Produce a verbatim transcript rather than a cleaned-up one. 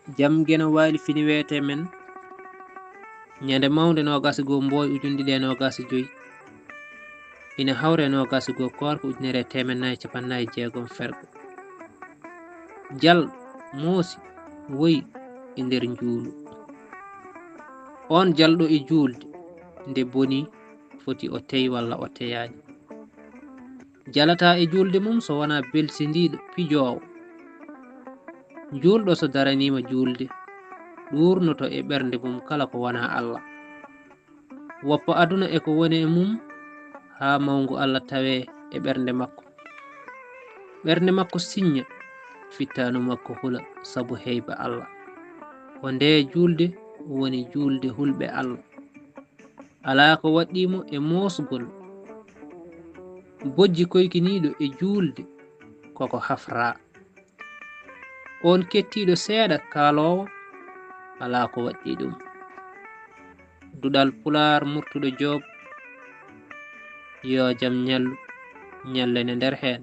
Jam Geno Waali fini weete men, ñande mawnde noogaas e goo Mbooy ujunɗe ɗiɗi e noogaas e joy, ina hawre e noogaas e goo koorka ujunere e teemeɗɗe nayi e capanɗe nayi e jeegom fergo. Jal moosi woyi e nder njuulu. Oon jalɗo e juulde, nde boni foti o tey walla o teyaani. Jalataa e juulde mum so wonaa belsindiiɗo, pijoowo. Juulɗo so daraniima juulde, ɗuurnoto e ɓernde mum kala ko wonaa Alla. Woppa aduna e ko woni e mum, haa mawngu Alla tawee e ɓernde makko. Ɓernde makko siñña, fittaandu makko hula sabu heyba Alla. Ko ndee juulde woni juulde hulɓe Alla. Alaa ko waɗɗii mo e moosgol. Bojji koykiniiɗo e juulde, koko hafraa. Oon kettiiɗo seeɗa kaaloowo, alaa ko waɗɗii ɗum. Duɗal Pulaar Murtuɗo Joob, yoo jam ñallu, ñallene nder heen.